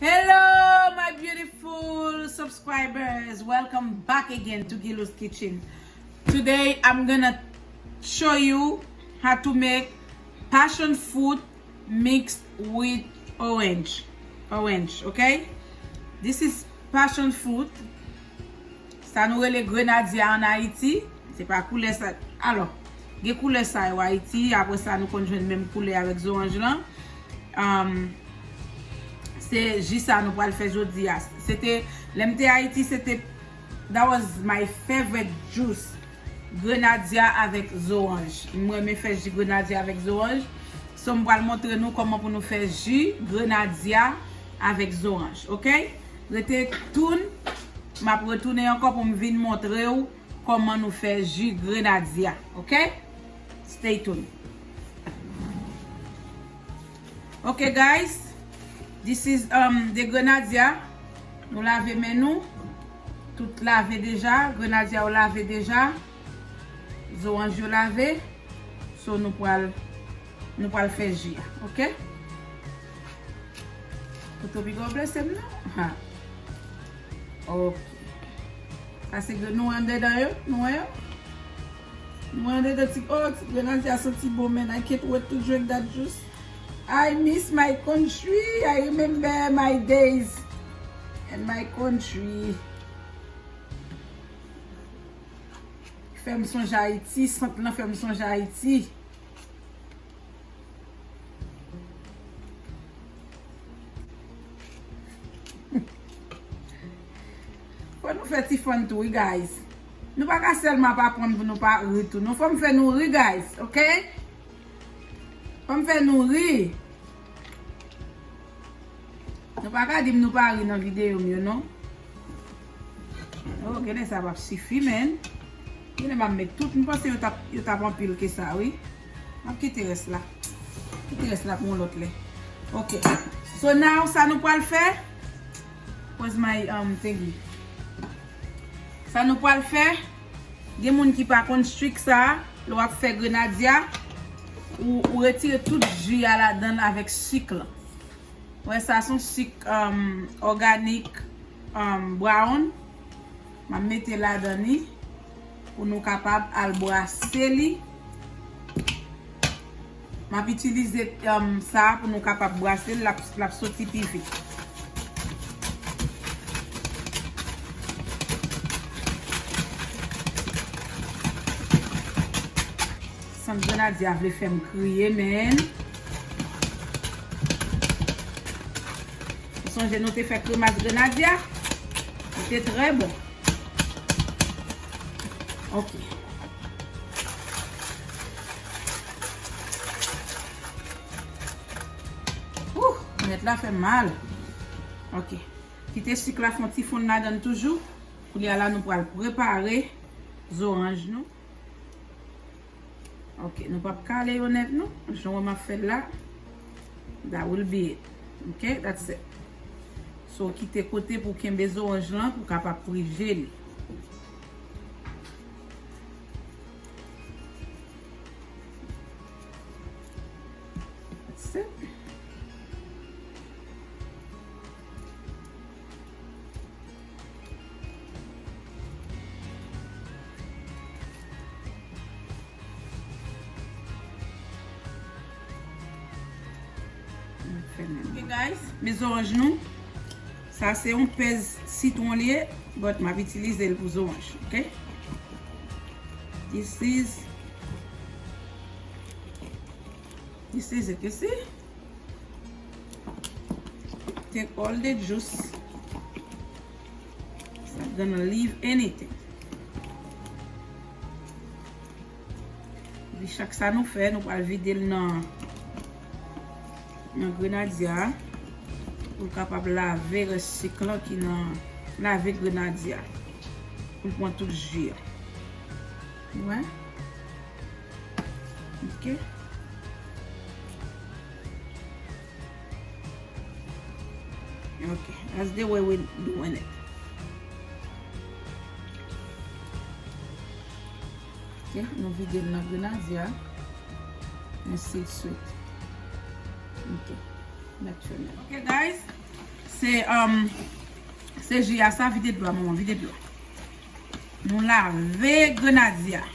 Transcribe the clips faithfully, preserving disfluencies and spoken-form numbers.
Hello, my beautiful subscribers. Welcome back again to Gilou's Kitchen. Today, I'm gonna show you how to make passion fruit mixed with orange. Orange, okay? This is passion fruit. Sa nou rele grenadya an Ayiti, se pa koulè sa. Alò, gen koulè sa yo Ayiti, apre sa nou konn jwenn menm koulè avèk zoranj lan. Um, se ji sa nou pral fè jodi a. Se te, lè m te Ayiti, se te, that was my favorite juice. Grenadya avèk zoranj. M renmen fè ji grenadya avèk zoranj. So, m pral montre nou kòman pou nou fè ji grenadya avèk zoranj, oke? Rete tune, m ap retounen ankò pou m vin montre w kòman nou fè ji grenadya, oke? Stay tuned. Ok, guys, this is, um, the grenadya. Nou lave men nou. Tout lave deja. Grenadya yo lave deja. Zoranj yo lave. So, nou pral, nou pral fè ji a, ok? Kouto piga w blese m, non? Ha. Ok. Sa se gre-, nou wè anndan yo? Nou wè yo? Nou wè anndan ti, oh, ti grenadya santi bon, man. I can't wait to drink that juice. I miss my country. I remember my days in my country. Fè m sonje Ayiti, sant lan fè m sonje Ayiti. Fò nou fè ti fun tou, wi, guys. Nou pa ka sèlman ap aprann pou nou pa ri tou. Non, fò m fè nou ri, guys, ok? Fò m fè nou ri. Nou pa ka di m nou pa ri nan videyo m yo, non. Oh, genlè sa p ap sifi, man. Genlè m ap met tout, m panse yo t ap, yo t ap anpil ke sa, wi. M ap kite rès la. Kite rès la pou yon lòt lè. Ok. So now, sa nou pral fè? Where's my, um, thingy? Sa nou pral fè? Gen moun ki pa konn trik sa, lè w ap fè grenadya, ou, ou retire tout ji a ladan l avèk sik lan. Wè sa, se yon sik, um, organic, um, brown. M ap mete ladan li pou nou kapab al brase li. M ap itilize, um, sa pou nou kapab brase l, l ap, l ap soti pi vit. Sant grenadya vle fè m kriye, man. Ou sonje nou te fè kremas grenadya? Li te trè bon. Ok. Ouh, nèt la fè mal. Ok. Kite sik la fè yon ti fonn ladan l toujou. Kounye a la, nou pral prepare zoranj nou. Ok, nou p ap kale yo nèt, non. Jan w wè m ap fè l la, that will be it. Ok, that's it. So, kite kote pou kenbe zoranj lan, pou kapab prije li. That's it. Ok, guys, men zoranj nou. Sa se yon pèz sitwon li ye, but m ap itilize l pou zoranj, ok? This is, this is it, you see? Take all the juice. It's not gonna leave anything. Epi chak sa nou fè, nou pral vide l nan, nan grenadya a, pou l kapab lave rès sik lan ki nan, lave grenadya a, pou l pran tout ji a. Ou wè? Ok. Ok, that's the way we doing it. Ok, nou vide l nan grenadya. Ensi de suite. Ok, naturel. Ok, guys. Se, um, se ji a sa, vide dlo a, manman, vide dlo. Nou lave grenadye a.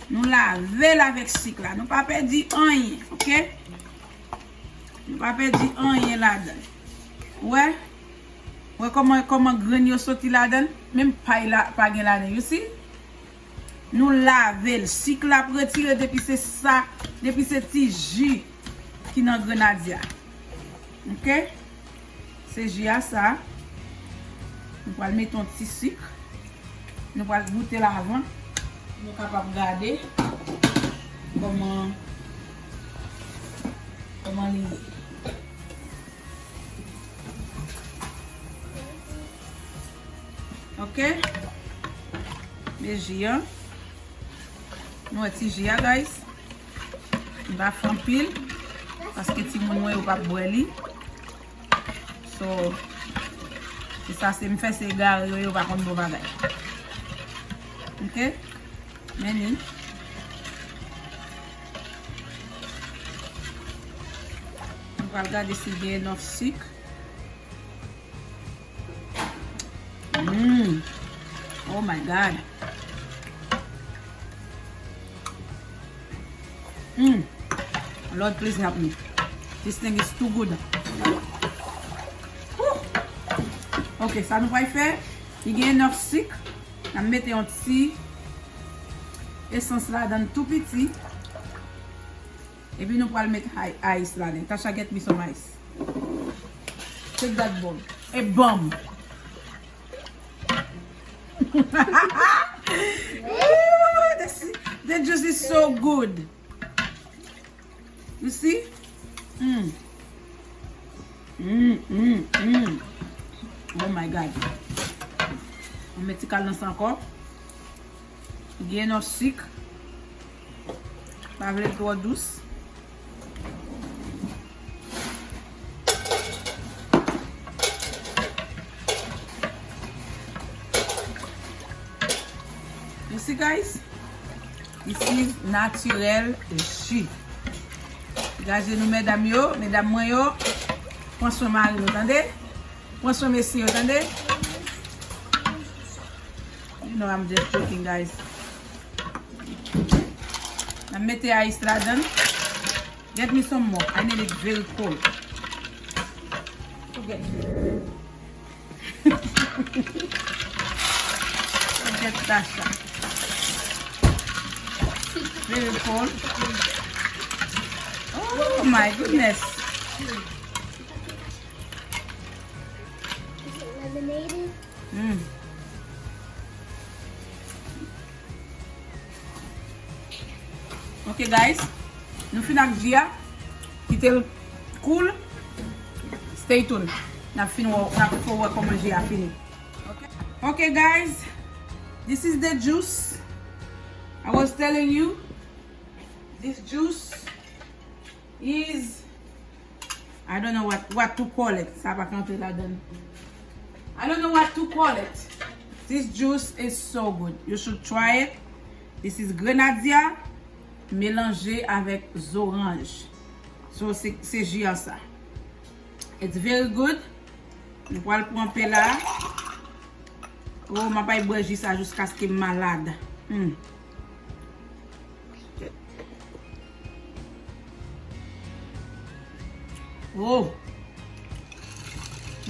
Nou lave l avèk sik la. Nou pa pèdi anyen, oke? Nou pa pèdi anyen ladan. Ou wè? Ou wè kòman, kòman grenn yo soti ladan? Menm pay la pa gen ladan, you see? Nou lave l. Sik la ap retire depi se sa, depi se ti ji ki nan grenadye a. Oke? Se ji a sa. Nou pral mete yon ti sik. Nou pral goute l avan. Nou kapab gade kòman, kòman li ye. Oke? Men ji a. Nou wè ti ji a, guys. M pa fè anpil, paske timoun mwen yo p ap bwè li. So, se sa se m fè, se egare yo, yo pa konn bon bagay. Oke? Men ni. Nou pral gade si gen enough sik. Mm. Oh my God. Mm. Lord, please help me. This thing is too good. Woo! Ok, sa nou pral fè, li gen enough sik. N ap mete yon ti esans ladan tou piti. Epi nou pral met i-, ice ladan. Tasha, get me some ice. Take that bowl. E banm. Ooh, this, the juice is so good. You see? Mm. Mm, mm, mm. Oh my God. Mwen met ti kalans ankò. Gen yon sik. Pa vle l twò dous. You see, guys? This is naturel jus. Gaje nou medam yo, medam mwen yo, pran swen mari nou, tande? Pran swen mesye yo, tande? You know I'm just joking, guys. N ap mete ice ladan. Get me some more. I need it very cold. Forget. Forget Tasha. Very cold. Oh my goodness. Is it laminated? Mm. Ok, guys. Nou fin ak ji a. Kite l cool. Stay tuned. N ap fin wè, n ap fè w wè kòman ji a fini. Ok. Ok, guys. This is the juice I was telling you. This juice is I don't know what, what to call it. Sa pa ka antre ladan. I don't know what to call it. This juice is so good. You should try it. This is grenadya melanje avèk zoranj. So, se, se ji an sa. It's very good. Nou pral pran pè la. Oh, m ap bwè ji sa jiskaske m malad. Hmm. Oh.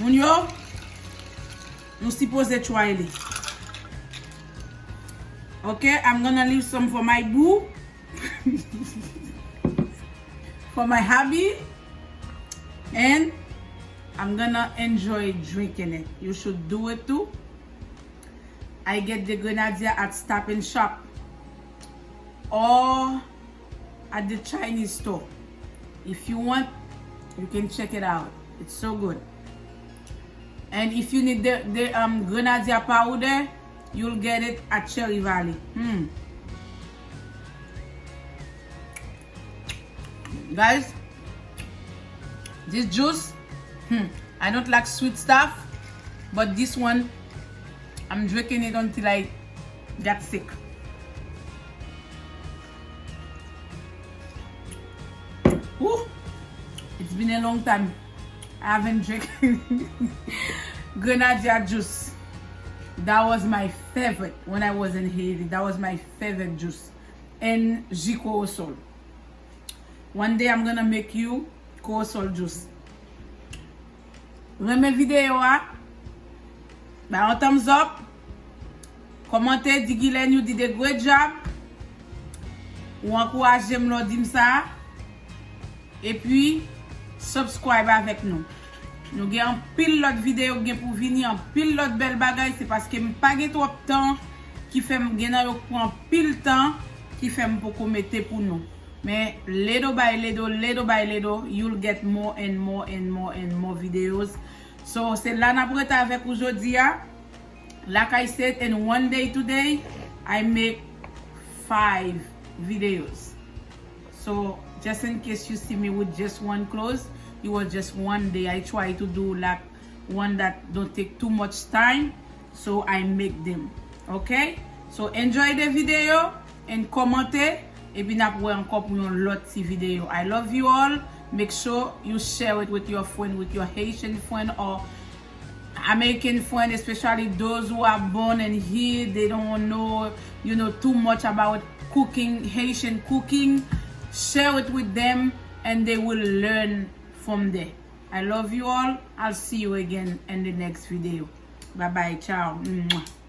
Moun yo, nou sipoze try li. Ok, I'm gonna leave some for my boo. For my hubby. And I'm gonna enjoy drinking it. You should do it too. I get the grenadya at Stop and Shop or at the Chinese store. If you want, you can check it out. It's so good. And if you need the, the um, grenadya powder, you'll get it at Cherry Valley. Hmm. Guys, this juice, hmm, I don't like sweet stuff, but this one, I'm drinking it until I get sick. Ooh, it's been a long time. I haven't drank grenadya juice. That was my favorite when I was in Haiti. That was my favorite juice. And jus corossol. One day I'm gonna make you corossol juice. Renmen videyo a? Ba yon thumbs up. Kòmante, di Guylaine you did a great job. Ou ankouraje m lè w di m sa. Epi, subscribe avèk nou. Nou gen anpil lòt videyo ki gen pou vini, anpil lòt bèl bagay. Se paske m pa gen twòp tan ki fè m gen nan yo k pran anpil tan ki fè m poko mete pou nou. Men little by little, little by little, you'll get more and more and more and more videos. So, se la n ap rete avèk ou jodi a. Like I said, in one day today, I make five videos. So, just in case you see me with just one clothes, it was just one day. I try to do like one that don't take too much time, so I make them. Okay? So, enjoy the video and kòmante, epi n ap wè ankò pou yon lòt ti videyo. I love you all. Make sure you share it with your friend, with your Haitian friend or American friend, especially those who are born and here, they don't know, you know, too much about cooking, Haitian cooking. Share it with them and they will learn from there. I love you all. I'll see you again in the next video. Bye bye. Ciao. Mwah.